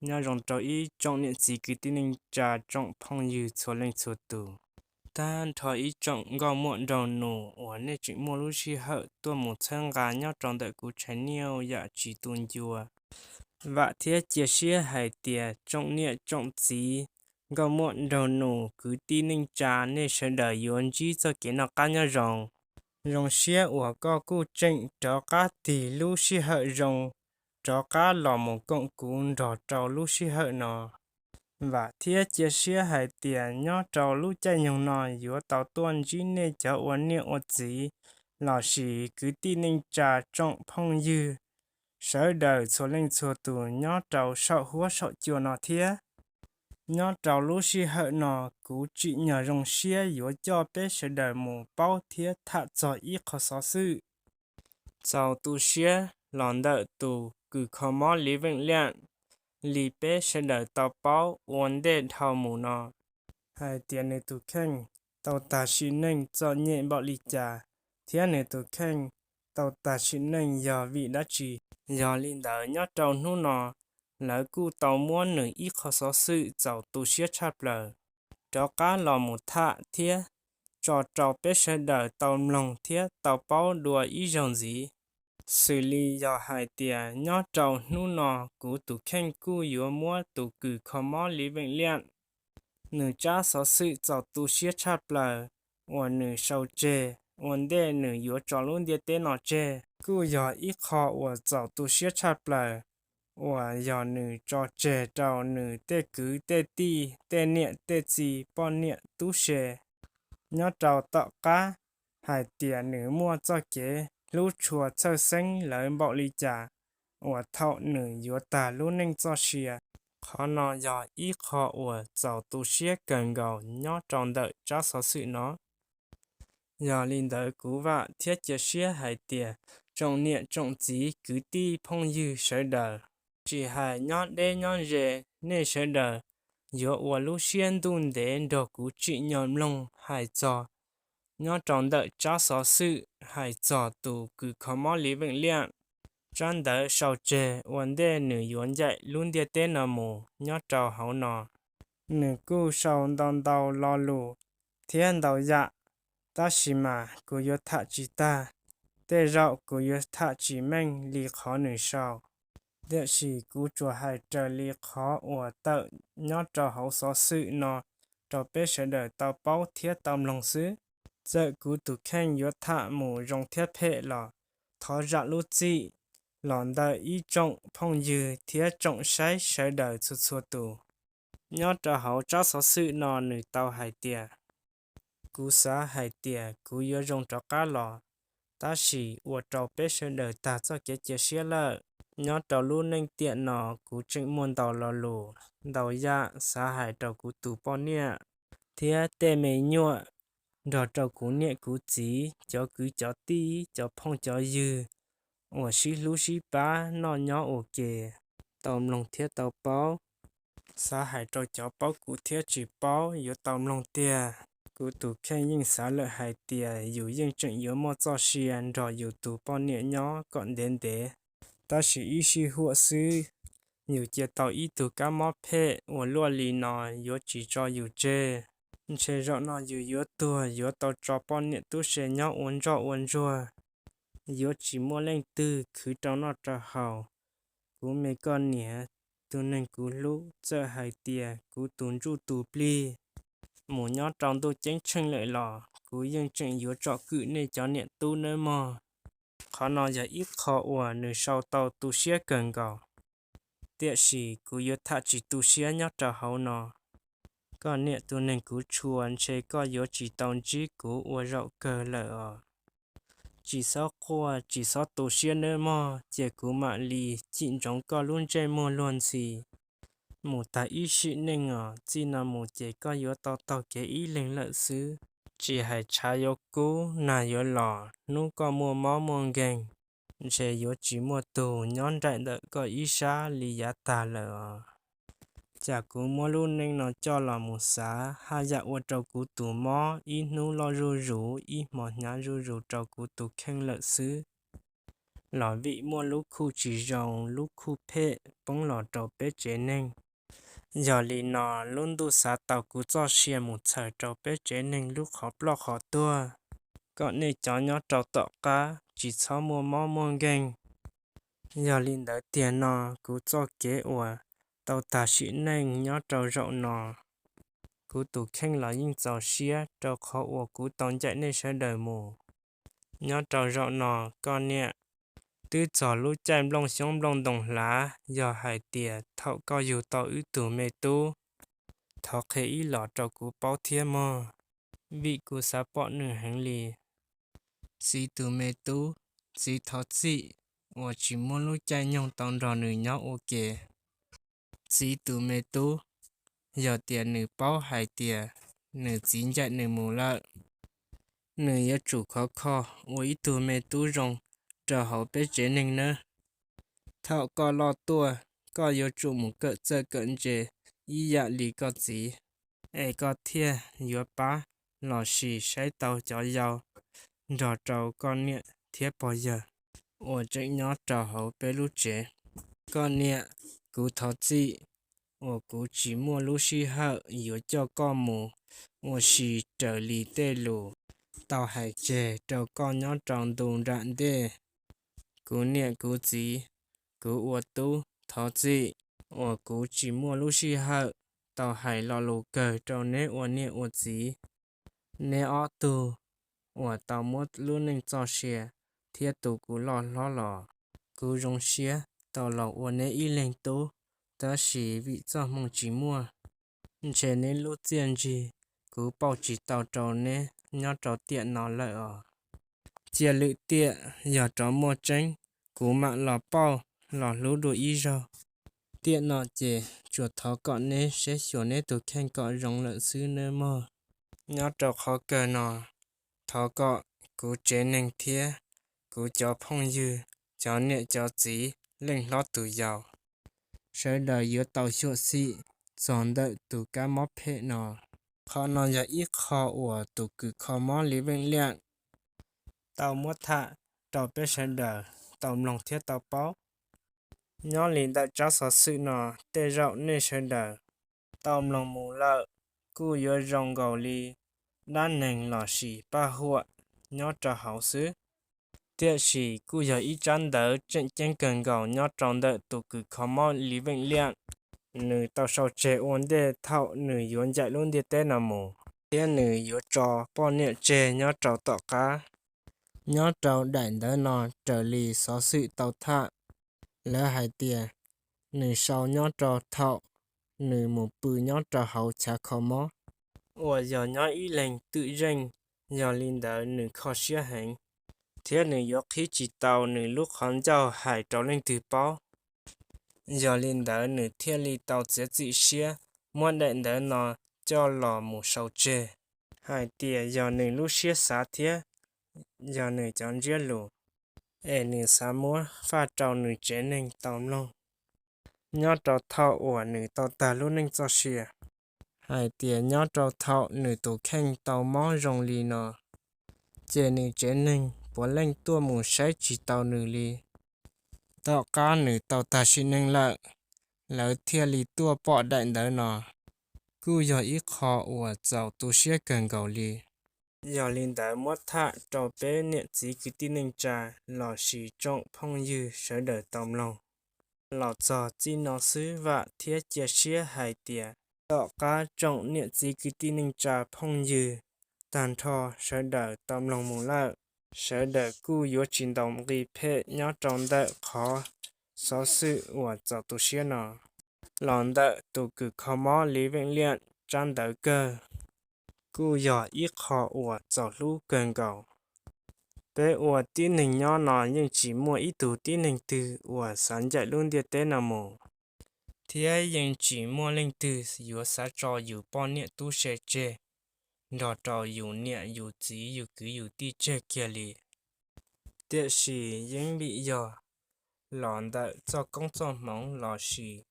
Nyob zoo rau ib tsoom niam txiv kwv tij neej tsa tsoom phooj ywg txhua leej txhua tus, tag nrho ib tsoom nkauj muam nraug nus uas nej tseem muaj lub sij hawm tuaj mus txhawb nqa nyob rau ntawm kuv channel Yam Tsis Tu Ncua. Vam thiab cia siab hais tias tsoom niam tsoom txiv, nkauj muam nraug nus, kwv tij neej tsa nej sawv daws yuav ntsib txoj kev noj qab nyob zoo. Zoo siab uas koj kuj tseem rov qab tig lub sij hawm zoo rov qab los mus koom kuv nrog rau lub sij hawm no. Vam thiab cia siab hais tias nyob rau lub caij nyoog no yuav tau tuaj ntsib nej cov ua niam ua txiv lossis kwv tij neej tsa tsoom phooj ywg sawv daws txhua leej txhua tus nyob rau saum huab saum cua no thiab. Nyob rau lub sij hawm no kuv tsim nyog zoo siab yuav coj peb sawv daws mus paub thiab tham txog ib qho xov xwm txaus tu siab los ntawm tus kws kho mob Li Veej Liaj li peb sawv daws tau paub ua ntej dhau mus no, hais tias nws tus kheej tau tag sim neej txom nyem npaum li cas thiab nws tus kheej tau tag sim neej yog vim dab tsi. Yog li ntawd nyob rau hnub no lawv kuj tau muab nws ib qho xov xwm txaus tu siab tshaj plaws rov qab los mus tham thiab tso rau peb sawv daws tau mloog thiab tau paub dua ib zaug ntxiv. Xws li yog hais tias nyob rau hnub no kuv tus kheej kuj yuav muab tus kws kho mob Li Veej Liaj nws tsab xov xwm txaus tu siab tshaj plaws uas nws sau tseg ua ntej nws yuav tso lub ntiaj teb no tseg, kuj yog ib qho uas txaus tu siab tshaj plaws uas yog nws tso tseg rau nws tej kwv tej tij tej niam tej txiv poj niam tub se nyob rau tom qab hais tias nws muaj txoj kev hlub tshua txhawj xeeb lawv npaum li cas uas thaum nws yuav tag lub neej txoj sia. Qhov no yog ib qho uas txaus tu siab kawg nkaus nyob rau ntawm tsab xov xwm no. Yog li ntawd kuv vam thiab cia siab hais tias tsoom niam tsoom txiv kwv tij phooj ywg sawv daws, tsis hais nyob deb nyob ze, nej sawv daws yuav ua lub siab ntuj ntev nrog kuv tsim nyog mloog hais txog nyob rau ntawm tsab xov xwm hais txog tus kws kho mob Li Veej Liaj tsab ntawv sau tseg ua ntej nws yuav ncaim lub ntiaj teb no mus nyob rau hauv no. Nws kuj sau ntau ntau lo lus thiab ntau yam, tab sis mas kuv yuav tham tsis tag, tej zaum kuv yuav tham tsis meej li qhov nws sau. Tiam sis kuv tsuas hais raws li qhov uas tawm nyob rau hauv xov xwm no rau peb sawv daws tau paub thiab tau mloog xwb. Txawm kuv tus kheej yuav tham mus zoo thiab phem los thov zam lub txim los ntawm ib tsoom phooj ywg thiab tsoom saib sawv daws txhua txhua tus. Nyob rau hauv tsab xov xwm no nws tau hais tias, kuv xav hais tias kuv yuav zoo rov qab los, tab sis ua rau peb sawv daws tag txoj kev cia siab lawm. Nyob rau lub neej tiam no kuv tseem muaj ntau lo lus, ntau yam xav hais rau kuv tus poj niam thiab tej me nyuam, nrog rau kuv niam kuv txiv, cov kwv cov tij, cov phooj cov ywg uas sib hlub sib pab noj nyob ua ke, tau mloog thiab tau paub. Xav hais rau cov paub kuv thiab tsis paub yuav tau mloog tiag. Kuv tus kheej yeej xav lawm hais tias yus yeej tseem yuav muaj txoj sia nrog yus tus poj niam nyob kom ntev ntev, tab sis ib sij huam xwb, yus cia tau ib tug kab mob phem uas luaj li no yuav tsis tso yus tseg. Ntshe zaum no yus yuav tuag yuav tau tso poj niam tub se nyob ua ntsoj ua ntsuag, yuav tsis muaj leej twg khwv rau noj rau haus. Kuv me koj niam, tus neeg kuv hlub, txawm hais tias kuv tus ntsuj tus plig mus nyob rau ntuj ceeb tsheej lawm los kuv yeej tseem yuav tsom kwm nej cov niam tub nawb mog. Qhov no yog ib qho uas nws sau tau tu siab kawg nkaus, tiam sis kuv yuav tham tsis tu siab nyob rau hauv no. Koj niam tus neeg kuv tshua, ntshe koj yuav tsis tau ntsib kuv ua zaum kawg lawm os. Tsis txhob quaj, tsis txhob tu siab nawb mog, cia kuv mam li cim ntsoov koj lub ntsej muag luag ntxhi. Mus tag ib sim neej os, txij no mus ces koj yuav tau taug kev ib leeg lawm xwb. Tsis hais tshav yuav kub, nag yuav los, hnub koj muaj mob muaj nkeeg, ntshe yuav tsis muaj tug nyob nraim ntawm koj ib sab li yav tag lawm os. Cas kuv muab lub neej no coj los mus xav, haj yam ua rau kuv tus mob ib hnub loj zuj zus, ib hmo hnyav zuj zus rau kuv tus kheej lawm xwb. los vim muaj lub khuj tsis zoo, lub khuj phem poob los rau peb tsev neeg. Yog li no, lub ntuj xav tau kuv txoj sia mus txhawm rau peb tsev neeg lub qhov ploj qhov tuag, kom nej cov nyob rau tom qab tsis txhob muaj mob muaj nkeeg. Yog li ntawd tiag no, kuv txoj kev uas tau tag sim neej nyob rau zaum no, kuv tus kheej los yeej txaus siab rau qhov uas kuv tau ncaim nej sawv daws mus. Nyob rau zaum no, koj niam, twb txog lub caij nplooj xyoob nplooj ntoo hlav, yog hais tias thaum koj yug tau wb tug me tub, thov qhia ib los rau kuv paub thiab mog, vim kuv xav pom nws heev li. Txiv tus me tub, txiv thov txim uas tsis muab lub caij nyoog tau nrog nws nyob ua ke. Txiv tus me tub, yog tias nws paub hais tias nws txiv ncaim nws mus lawm, nws yuav tsum khov kho ua ib tug me tub zoo rau hauv peb tsev neeg nawb. Thaum koj loj tuaj, koj yuav tsum mus kawm txawj kawm ntse ib yam li koj txiv, es koj thiaj yuav pab los sis saib tau cov yau nrog rau koj niam thiab pog yawg uas tseem nyob rau hauv peb lub tsev. Koj niam, kuv thov txim uas kuv tsis muaj lub sij hawm yuav coj koj mus ua si raws li tej lus tau hais tseg rau koj nyob rau ntu nram ntej. Kuv niam kuv txiv, kuv ua tub thov txim uas kuv tsis muaj lub sij hawm tau hais lo lus kawg rau neb ua niam ua txiv. Neb ob tug uas tau muab lub neej txoj sia thiab tu kuv loj hlob los, kuv zoo siab tau los ua neb ib leeg tub, tab sis vim txoj hmoo tsis muaj, ntshe neb lub txiaj ntsig kuv pauj tsis tau rau neb nyob rau tiam no lawm os. Cia lwm tiam yog rov muaj tseeb, kuv mam los pauj los hlub dua ib zaug. Tiam no ces tsuas thov kom neb saib xyuas neb tus kheej kom zoo lawm xwb nawb mog. Nyob rau qhov kawg no, thov kom kuv tsev neeg thiab kuv cov phooj ywg, cov niam cov txiv, leej hlob tus yau, sawv daws yuav tau xyuam xim txog ntawm tus kab mob phem no. Qhov no yog ib qho uas tus kws kho mob Li Veej Liaj tau muab tham rau peb sawv daws tau mloog thiab tau paub. Nyob li ntawm tsab xov xwm no, tej zaum nej sawv daws tau mloog mus lawm kuj yuav zoo nkaus li dab neeg los sis paj huam nyob rau hauv xwb. Tiam sis kuj yog ib tsab ntawv tseem ceeb kawg nkaus nyob rau ntawm tus kws kho mob Li Veej Liaj. Nws tau sau tseg ua ntej thaum nws yuav ncaim lub ntiaj teb no mus, thiab nws yuav tso poj niam tseg nyob rau tom qab. Nyob rau daim ntawv no raws li xov xwm tau tham, lawv hais tias nws sau nyob rau thaum nws mus pw nyob rau hauv chav kho mob uas yog nyob ib leeg twm zeej. Yog li ntawd nws kho siab heev, thiab nws yuav qhib tsis tau nws lub qhov ncauj hais rau leej twg paub. Yog li ntawd nws thiaj li tau txiav txim siab muab daim ntawv no coj los mus sau tseg, hais tias yog nws lub siab xav thiab yog nws cov ntsiab lus, es nws xav muab faj rau nws tsev neeg tau mloog. Nyob rau thaum uas nws tau tag lub neej txoj sia, hais tias nyob rau thaum nws tus kheej tau mob zoo li no, ces nws tsev neeg puav leej tuaj mus saib tsis tau nws li. Tom qab nws tau tag sim neej lawm, lawv thiaj li tuaj pom daim ntawv no, kuj yog ib qho uas txaus tu siab kawg nkaus li. Yog li ntawd muab tham rau peb niam txiv kwv tij neej tsa los sis tsoom phooj ywg sawv daws tau mloog. Los txog txij no xwb vam thiab cia siab hais tias tom qab tsoom niam txiv kwv tij neej tsa phooj ywg tag nrho sawv daws tau mloog mus lawm, sawv daws kuj yuav tsis ntaus nqi phem nyob rau ntawm qhov xov xwm uas txaus tu siab no. Los ntawm tus kws kho mob Li Veej Liaj tsab ntawv kawg, kuj yog ib qho uas txaus hlub kawg nkaus. Peb ua tib neeg nyob no yeej tsis muaj ib tug tib neeg twg uas xav ncaim lub ntiaj teb no mus, thiab yeej tsis muaj leej twg yuav xav tso yus poj niam tub se tseg nrog rau yus niam yus txiv yus kwv yus tij tseg kiag li. Tiam sis yeej vim yog los ntawm txoj koob txoj hmoov los sis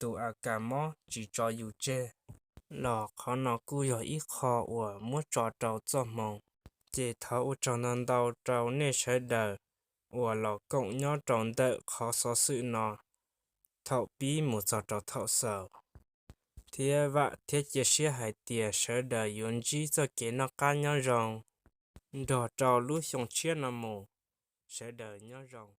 tus a kas mob tsis tso yus tseg, los qhov no kuj yog ib qho uas muab tso rau txoj hmoo. Ces thov ua tsaug ntau ntau rau nej sawv daws uas los koom nyob rau ntawm qhov xov xwm no thaum pib mus txog rau thaum xaus, thiab vam thiab cia siab hais tias sawv daws yuav ntsib txoj kev noj qab nyob zoo nrog rau lub xyoo tshiab no mus. Sawv daws nyob zoo.